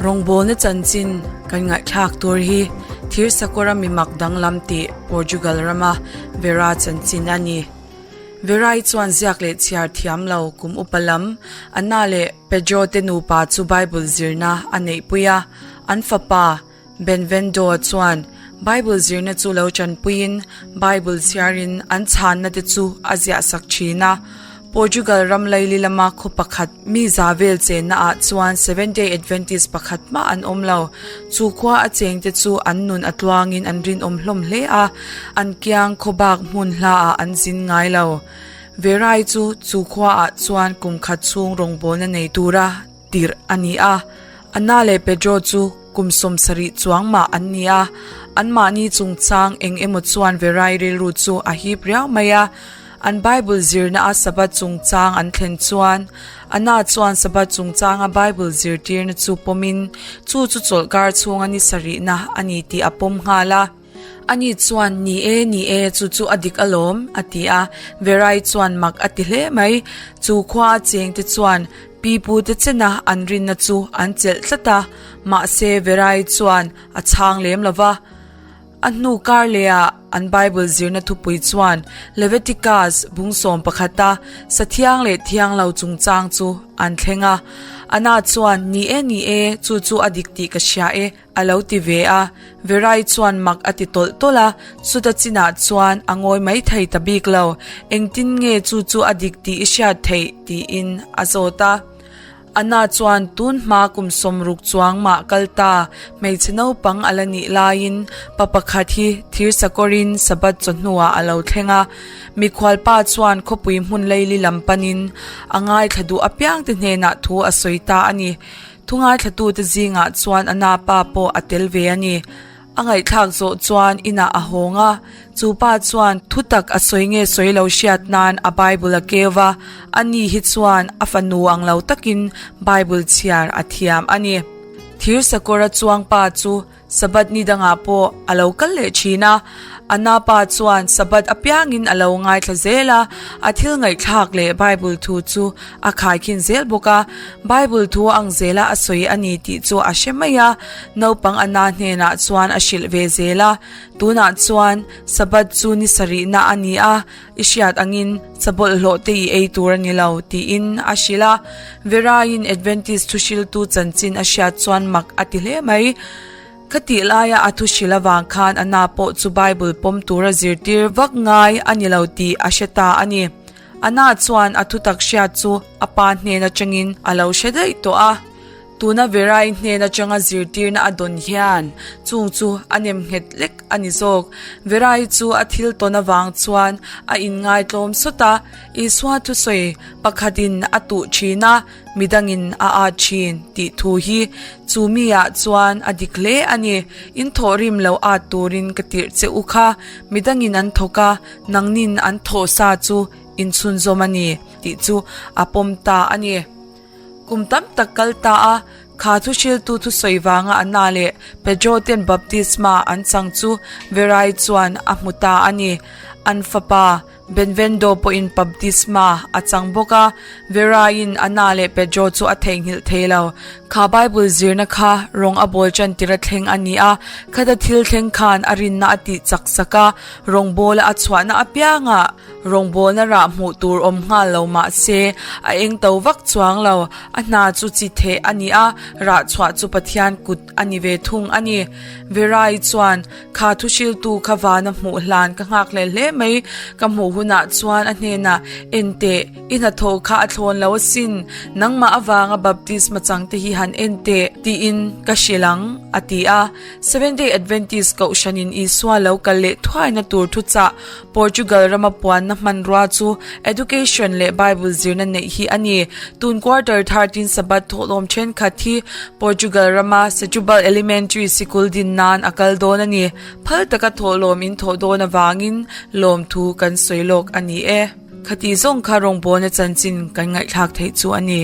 Rawngbawlna chanchin kan ngaihthlak tur hi Thirsakawra mi mak danglam tih Portugal rama Vera chanchin a ni. Vera-i chuan ziak leh chhiar thiam lo kum upa lam Anna leh Pedro te nupa chu Bible zirna a neihpui a, an fapa Benvendo-a chuan Bible zirna chu lo tanpuiin Bible chhiarin an chhanna te chu a ziahsak thin a. Portugal ram laili lama khaw pakhat mi za vel chenna ah chuan Seventh-day Adventist pakhat mah an awm lo. Chu khua a chengte chu an nun a tluangin an rinawm hlawm hle a, an kiang khaw bak hmun hla ah an zin ngai lo. Verai chu chu khua ah chuan kum khat chhung rawngbawlna nei tura tirh a ni a. Anna leh Pedro chu kum 70 chuang mah an ni a, anmahni chungchang eng emaw chuan Verai rilru chu a hip riau mai a. An Bible zirna a Sabbath chungchang an thlen chuan Anna chuan Sabbath chungchanga Bible zirtirna chu pawmin chu chu chawlhkar chhunga ni sarihna a ni tih a pawm nghal a. Ani chuan, Ni e, ni e, chu chu a dik alawm, a ti a. Verai chuan mak a ti hle mai. Chu khua a chengte chuan pipute chena an rinna chu an chelh tlat a, mahse Verai chuan a chhang lem lo va. A hnu kar lehah an Bible zirna thupui chuan Leviticus bung 11 a sathiang leh thianglo chungchang chu an thleng a. Anna chuan, Ni e, ni e, chu chu a dik tih ka hria e, A lo ti ve a, Verai chuan mak a ti tawlh tawlh a, chuta chinah chuan a ngawi mai thei ta bik lo. Engtin nge chu chu a dik tih i hriat theih? tiin a zawt a. Anna chuan tun hma kum 60 chuang mah kal ta, hmeichhe naupang a la nih laiin pa pakhat hi thir sakawrin Sabbath chawhnuah a lo thleng a. Mikhualpa chuan khawpui hmun leili lam panin a ngaithla duh apiangte hnenah thu a sawi ta a ni. Thu ngaithlatute zingah chuan a napa pawh a tel ve a ni. A ngaihthlak zawh chuan inah a hawng a, chu pa chuan thu tak a sawi nge sawi lo hriat nan a Bible a keu va, ani hi chuan a fanu ang lo takin Bible chhiar a thiam a ni. Thir sakawra chuang pa chu Sabbath ni dangah pawh a lo kal leh thin a, a napa chuan Sabbath apiangin a lo ngaithla zel a, a thil ngaihthlak leh Bible thu chu a khaikhin zel bawk a, Bible thu ang zela a sawi a ni tih chu a hre mai a, naupang a na hnenah chuan a hrilh ve zel a, tunah chuan Sabbath chu ni sarihna a ni a, I hriat angin chabawlhhlawh te i ei tur a ni lo, tiin a hrilh a. Vera-in Adventist thuhriltu chanchin a hriat chuan mak a ti hle mai. Khatih laia a thuhrilh avang khan a na pawh chu Bible pawm tura zirtir vak ngai a ni lo tih a hre ta a ni. A na chuan a thutak hriat chu a pa hnen atangin a lo hre daih tawh a. Tuna Verai hnen atanga zirtirna a dawn hian chung chu a nem nghet lek a ni zawk. Verai chu a thil tawn avang chuan a inngaitlawm sawt a, Isua thusawi pakhatin a tuh thin a, midangin a at thin tih thu hi chu mi ah chuan a dik hle a ni. In thawhrim lo at turin ka tirh che u kha, midangin an thawk a, nangnin an thawh sa chu in chhunzawm a ni tih chu a pawm ta a ni. Kum tam tak kal ta a, kha thuhriltu thusawi vanga Anna leh Pedro ten baptisma an chang chu Verai chuan a hmu ta a ni. An fapa Benvendo pawhin baptisma a chang bawk a, Veraiin Anna leh Pedro chu a theihnghilh thei lo. Kha Bible zirna kha rawng a bawl tan tir a thleng a ni a, khata thil thleng khan a rinna a tih chak sak a, rawngbawla a chhuahna apiangah Rawngbawlna rah hmuh tur awm nghal lo mah se, a eng to vak chuang lo. A hna chu chi theh a ni a, rah chhuah chu Pathian kut a ni ve thung a ni. Verai chuan, Kha thuhriltu kha vana hmuh hlan ka nghak hle hle mai. Ka hmuh hunah chuan a hnenah, En teh, i hnathawh kha a thlawn lo asin. Nangmah avanga baptisma changte hi han en teh, tiin ka hrilh ang, a ti a. Seventh-day Adventist Kohhranin Isua lo kal leh thuaina tur thuchah Portugal rama puanna hmanrua chu Education leh Bible zirna neih hi a ni. Tun quarter 13 Sabbath thawhlawm thenkhat hi Portugal rama Setubal Elementary Sikul din nan a kal dawn a ni. Phal taka thawhlawm in thawh dawn avangin lawmthu kan sawi lawk a ni e. Khati zawng kha rawngbawlna chanchin kan ngaihthlak theih chu a ni.